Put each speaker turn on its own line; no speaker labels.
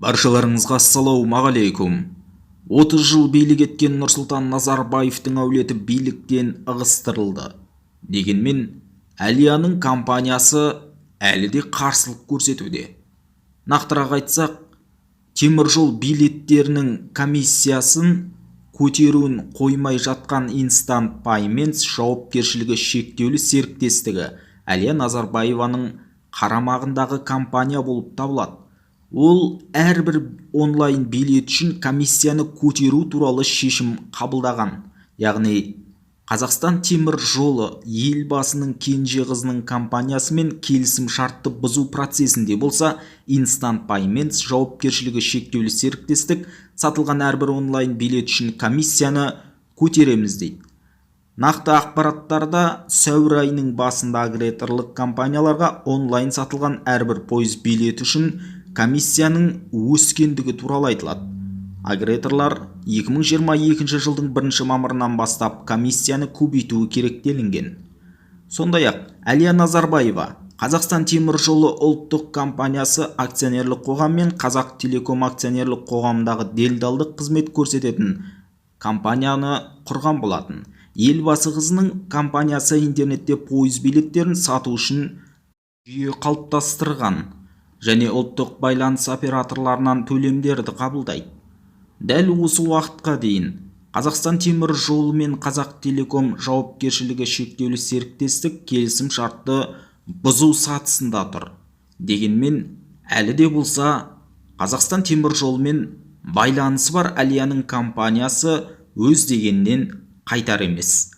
Баршаларыңызға ассалаумағалейкум! 30 жыл билік еткен Нұрсұлтан Назарбаевтың әулеті биліктен ығыстырылды. Дегенмен Әлияның компаниясы әлі де қарсылық көрсетуде. Нақтырақ айтсақ, теміржол билеттерінің комиссиясын көтеруін қоймай жатқан Instant Payments жауапкершілігі шектеулі серіктестігі Әлия Назарбаеваның қарамағындағы компания болып табылады. Ол әрбір онлайн билет үшін комиссияны көтеру туралы шешім қабылдаған. Яғни Қазақстан темір жолы Елбасының кенже қызының компаниясымен келісім шартты бұзу процесінде болса, Instant Payments жауапкершілігі шектеулі серіктестік сатылған әрбір онлайн билет үшін комиссияны көтереміз дейді. Нақты ақпараттарда сәуір айының басында агрегаторлық компанияларға онлайн сатылған әрбір пойыз билеті үшін комиссияның өскендігі туралы айтылады. Агрегаторлар 2022 жылдың 1 мамырынан бастап комиссияны көбейтуі керек делінген. Сондай-ақ Әлия Назарбаева Қазақстан темір жолы ұлттық компаниясы акционерлік қоғам мен Қазақ Телеком акционерлік қоғамындағы делдалдық қызмет көрсететін компанияны құрған болатын. Елбасы қызының компаниясы интернетте пойыз билеттерін сату үшін жүйе қалыптастырған және ұлттық байланыс операторларынан төлемдерді қабылдайды. Дәл осы уақытқа дейін Қазақстан темір жолы мен Қазақ Телеком жауапкершілігі шектеулі серіктестік келісім шартты бұзу сатысында тұр. Дегенмен әлі де болса Қазақстан темір жолымен байланысы бар Әлияның компаниясы өз дегенінен қайтар емес.